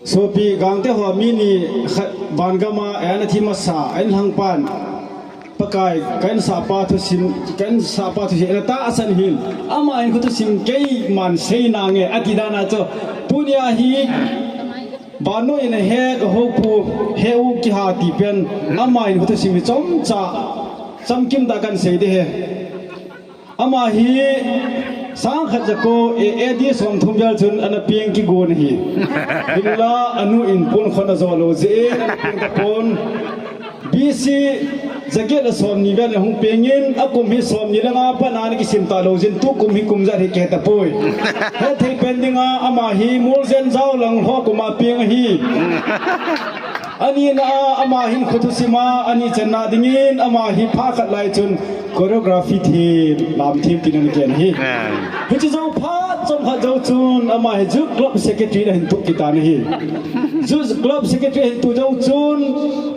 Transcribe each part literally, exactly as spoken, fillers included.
Sopi Gangte ho mi ni khat van gam a, eh, ana thi masa, ahin lhang pan. Pakai, ka insahpa thusim, ka insahpa thusim, ana tahsan hin. Ama hinkho thusim keiman sei nange, ati dan a chu. Tunia hi, vannoi in ahe, ka hopu, he u kiha ti pen, ama hinkho thusim hi chomcha, chamkim tah a kahin sei ding ahi. Ama hi sang khat jako, eh, A D som thum vel chun ana peng kigon ahi. Hinla anu in pon khon ajo lou jeh in ana peng tapon. B C jaget le som ni vel ahung peng in, akum hi som ni le nga pat a ana kisim talou jeh in, tukum hi kum ijat hi kihe tapoi. Hethei pen dinga ama hi Moljen Jaolang ho kum a peng ahi. Ani na a, ama hinkho thusim a, ani channa dingin, ama hi phat khat lai chun choreography them, lam them tina ana gen ahi. Ah. Hiche jou phat chomkhat jou chun, ama hi Youth Club Secretary ana hin toh kit tan ahi. Youth Club Secretary ahin toh jou chun,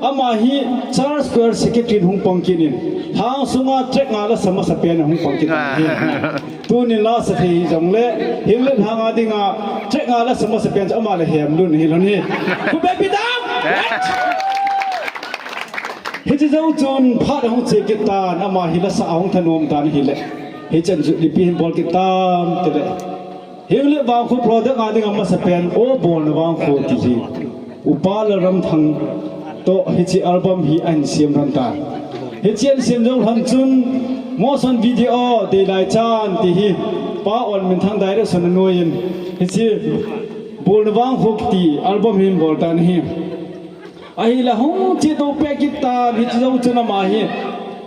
ama hi Church Choir Secretary in hung pang kit in, lhang sunga track nga la sa masa pen ahung pang kit tan ahi. Tunin la sa thei hijongle, Henglep lhang a dinga, track nga la sa masa pen chu ama le hem lhon ahi lhon ahi. Khut beng peh tan! Hiche jou chun phat ahung che kit tan, ama hi la sa ahung thanom tan ahile. Hichan chu lipi hin bol kit tan tile. Henglep vangkho product a dinga masa pen, O Bolna Vangkho ti hi. Upa Lalramthang toh hiche album hi ahin siam lhon tan. Hiche ahin siam jou lhon chun motion video dei lai chan ti hi Pa Olminthang direction a nuiyin hiche Bolna Vangkho kiti album hi ahin bol tan ahi. Ahile hung che to peh kit tan hiche jou chun ama hi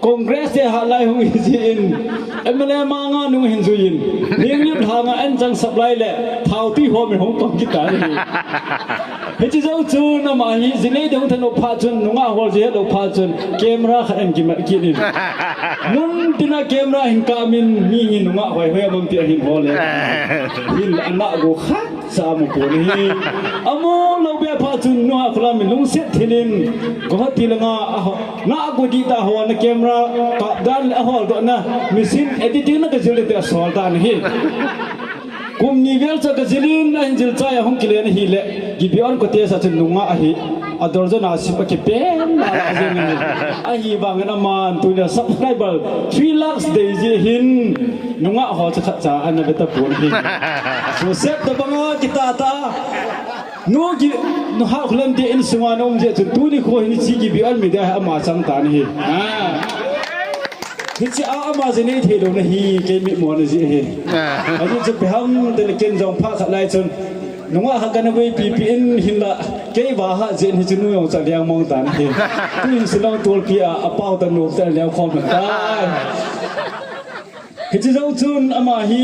Congress te hat lai hung hi jin, M L A manga nung hin juiyin, Henglep lhang a an chang sap lai le, thao tui hom in hung pang kit tan ahi. Hiche jou chun ama hi, jinei ding hung thanom phat chun, nungah hol ji hetlou phat chun, camera khat ahin kimat kit in. Mun tina camera ahin kap in, mi hi nungah hoi hoi a mang ti ahin hol le. Hin ana go khat. Sa amu pon ahi. Amu lou beh phat chun nungah kholam in lungset thil in, Guwahati langa a ho, na go ding tah ho na camera kap dan le a holdoh na machine editing na kajil te asol tan ahi. Kum ni vel cha kajil in ahin jil chai a hung kile na ahile, Gibeon Cottage a chun nungah ahi. Ador jo na sip a kipen na la jeng in. Ahivangin aman tunia subscriber three lakhs dei ji hin nungah ho chu khat cha ana ve tapon ahi. Joseph tabanga kitah tah. Nu Gi-, nu Hakholam te insunga na um jeh chun tuni kho hin hiche Gibeon Media hi ama chang tan ahi. Ah. Hiche a ama jinei thei lou na hi kei mitmo na jeh ahi. Ah. Ajeh chu ipi ham tile ken jong phat khat lai chun nungah khat kana vei pipi in hinla kei va ha jeh in hiche nu jong chu aliang mong tan ahi. Tuin Shillong tolpi a, apao ta nu ta aliang khom tan tai. Hiche jou chun ama hi,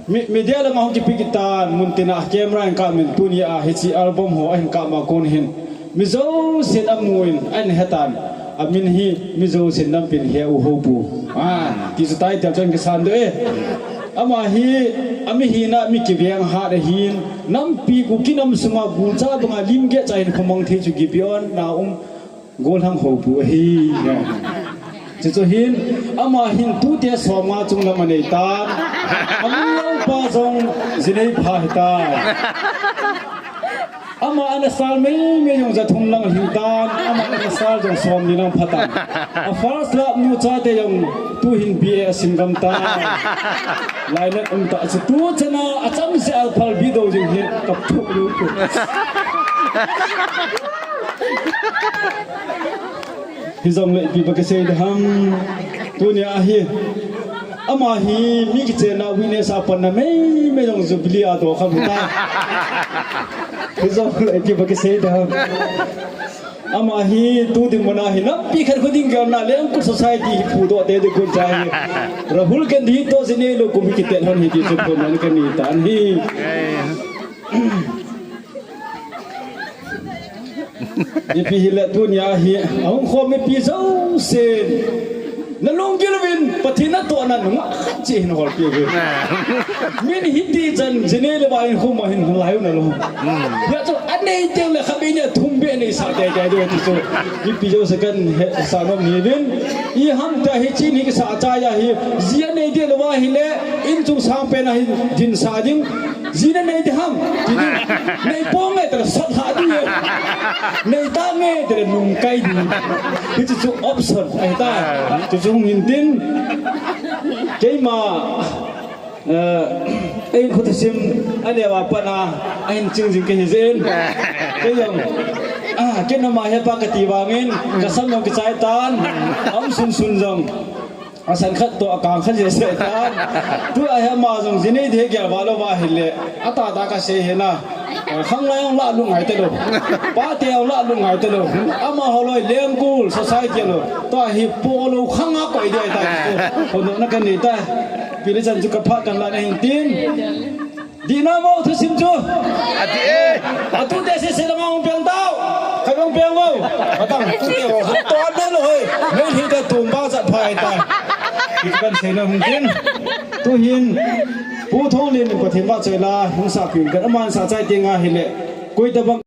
mi, media langa hung kipe kit tan, mun tina camera ahin kap in tunia hiche album ho ahin kap ma kon hin. Mi jousen amun, ahin he tan, amin hi mi jousen nampi in he u hopu. Ah, ti chu title chun kisan doh e. Ama hi, ami hina mi kiveng hat ahin, nampi Kuki nam sunga gulcha banga lim geh cha hin khomang thei chu Gibeon na um Gollhang hopu ahi. Chuchu hin, ama hin tute somnga chunglam anei tan. Amin loupa jong jinei pha ahi tan. Ama ana sal meimei jong ja thum lang ahin tan. Ama ana sal jong somni lang pha tan. A first love nu chate jong tuhin B A asim gam tan. Lainat um tah chu tuchan a, acham se a phal bi do jing hi kap thuk lu tu. Hijongle ipi ba kisei ding ham. Tunia hi. Ama hi mi kichenna witness a panna meimei jong Jubilee a doh kham ta. Hijongle ipi ba kisei ding ham. Ama hi tu ding muna hi nampi khat khu ding galna Lengkut society hi pudoh te ding khu cha hi. Rahul Gandhi toh jinei lou kum hi kitel hon hi ti chu phone man kanei tan hi. Ipi hile tunia hi, ahung khom mipi jousen. Na lunggil uvin, Pathen natohna nungah khat cheh hin holpeh uve. Min hiti chan, jinei le vaikhom a hin lai u nalou. Hia chu anei teng le khatvei ni a thum beh nei sah teitei diu ti chu. Ipi jouse kahin hetsah nom nahi uvin. Iham tia hiche ni kisah chai ahi. Ji anei teng le va hile, inchung sangpen a hi dinsah ding. Jina nei ti ham. Ti di. Nei ponge tala sot ha di. Nei tange tala nung kai di. Hichu chu option ahitai. Chuchu hung hintin. Keima, eh, einkho thusim aneo a pat a ahin ching jing kahi jin. Kei jong, ah, kei nama hepa kati vangin kasam jong kichai tan. Aum sunsun jong asan khat toh akang khat jeh seh tan. Tua hi ama jong jinei di gel val uva ahile, atata kasei hina. Khanglai jong la lungngai talou. Pate jong la lungngai talou. Amaho loi lengkul society lou. Tua hi polou khang a koi di ahitai. Kono na kanei ta. Pi le chan chu kaphat kan la na hintin. Dihna mo thusim chu. Ati e. Atute sese lama hung peng tau. Khat hung peng mo. Atang tute ho. To an lo hoi. Mei hi ta tum ba jat phai ta. Ki kan sei na hung tin. Tuhin. Pu Thonglin Pathen vahchoi la hung sa pin kan aman sa chai ti nga hile. Koi tabang